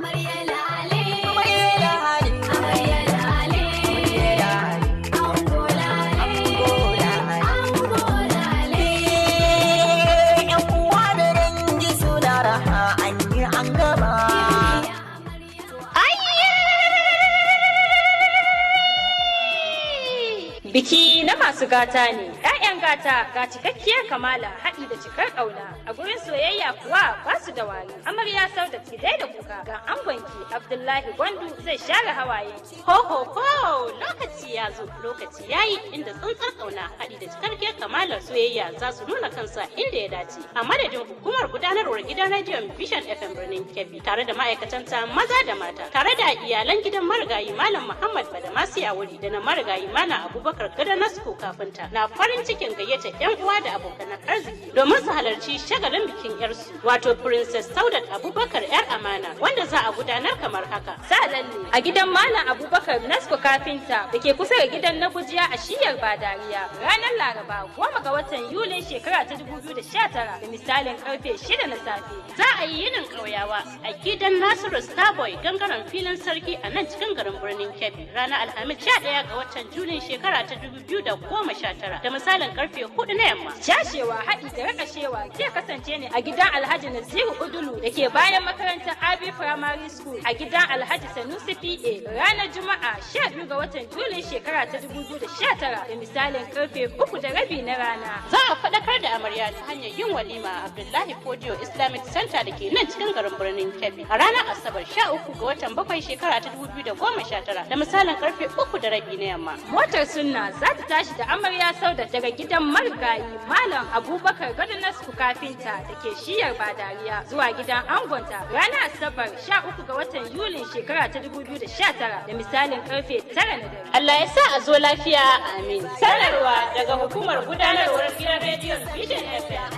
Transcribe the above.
Amarya lale, amarya lale, ango lale, ango lale. Yan uwa da dangi suna raha, an yi an gama. Biki na masu gata ne, ‘ya'yan gata ga cikakkiyar kamala haɗi da cikar ƙauna, a gurin soyayya kuwa ba su da wari. Amarya Saudat, ki daina kuka, ga angonki Abdullahi Gwandu zai share hawaye. Ho ho ho, lokaci ya zo, lokaci ya yi inda tsantsar ƙauna haɗi da cikakkiyar kamalar soyayya za su nuna kansa inda ya dace. A madadin hukumar gudanarwar gidan rediyon Vision FM birnin Kebbi tare da ma'aikatanta maza da mata, tare da iyalan gidan marigayi Malam Muhammad Badamasi a wuri da na marigayi Malam Abubakar Gada Nasko kafinta, na farin cikin gayyata 'yan uwa da abokan arziki domin su halarci shagalin bikin 'yarsu, wato Princess Saudat Abubakar 'yar amana, wanda za a gudanar kamar haka. Sa lalle a gidan Malam Abubakar Nasko kafinta da ke kusa da gidan na gujiya a shiyar Badariya ranar Laraba 10 ga watan Yulin shekara ta 2019 da misalin karfe 6 na safe. Za a yi yinin ƙauyawa a gidan Nasiru Starboy, gangaren filin sarki a nan cikin garin birnin Kebbi, ranar Alhamis 11 ga watan Julin shekara ta 2019 da misalin karfe 4 na yamma. Cashewa haɗi da rakashewa zai kasance ne a gidan Alhaji Naziru Udulu da ke bayan makarantar Abi Primary School a gidan Alhaji Sanusi PA ranar Juma'a 12 ga watan Julin shekara ta 2019 da misalin karfe 3:30 na rana. Za a faɗakar da amarya ta hanyar yin walima a Abdullahi Podio Islamic Center da ke nan cikin garin birnin Kebbi a ranar Asabar 13 ga watan bakwai shekara ta 2019 da misalin karfe 3:30 na yamma. Motar sunna za ta tashi da amarya Sauda daga gidan marigayi Malam Abubakar Gadonasku kafinta da ke shiyar Badariya zuwa gidan angonta ranar Asabar 13 ga watan Yulin shekara ta 2019 da misalin karfe 9 na dare. Allah ya sa a zo lafiya, amin. Sanarwa daga hukumar gudanarwar gidan rediyon Vision FM.